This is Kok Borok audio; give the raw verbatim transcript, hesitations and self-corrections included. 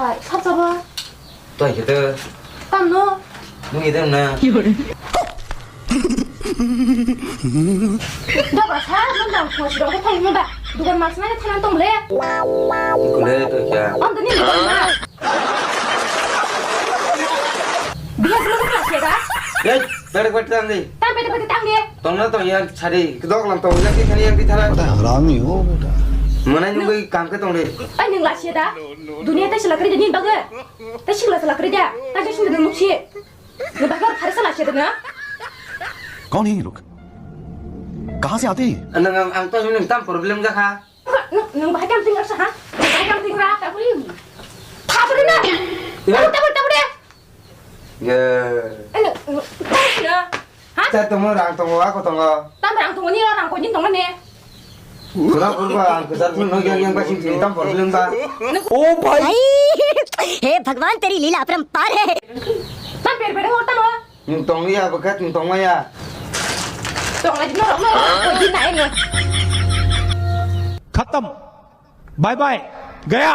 Ai, sab sabo. Toi khe to. Tam no. Nung ide na. Doba sa, nung dang khua sirok thang mo ba. Dugan mas na thanan tong le. Kule to kya. Am dani dugan na. Biya dulu ka se da. Dei, bere bere tang di. Tam bere bere tang di. Tong na tong ya sari. Dok lam tong ya ki thani ya ki thara. Bada harami ho beta. Mana nung kam ke tong di. Ai nung la se da. Dunia ta sila kri de ni baga. Ta sila sila kri da. Ta sila sila nuk si. Ni baga thara sila se da na. कौन है ये लोग? कहाँ से आते हैं ये? Nang ang ang to nung tam problem ja kha. Nung, nung bahai kam ting rasa ha? Nung bahai kam ting ra. Taburi. Taburi na. Ya. Taburi, taburi. Ya. Eh, nung, nung, taburi na. Ha? Cha tongo, rang tongo, ako tongo. Tam rang tongo ni, rang ko ni tongo ni. Pura pura ang kesar pun no yang yang pasing sini tam problem ba. ओ भाई। हे भगवान, तेरी लीला अपरंपार है। Tam per per ho tam. Nung tong ya bekat nung tong ya. Tong lagi no no. Ko di na ini. खत्म। Bye bye. गया।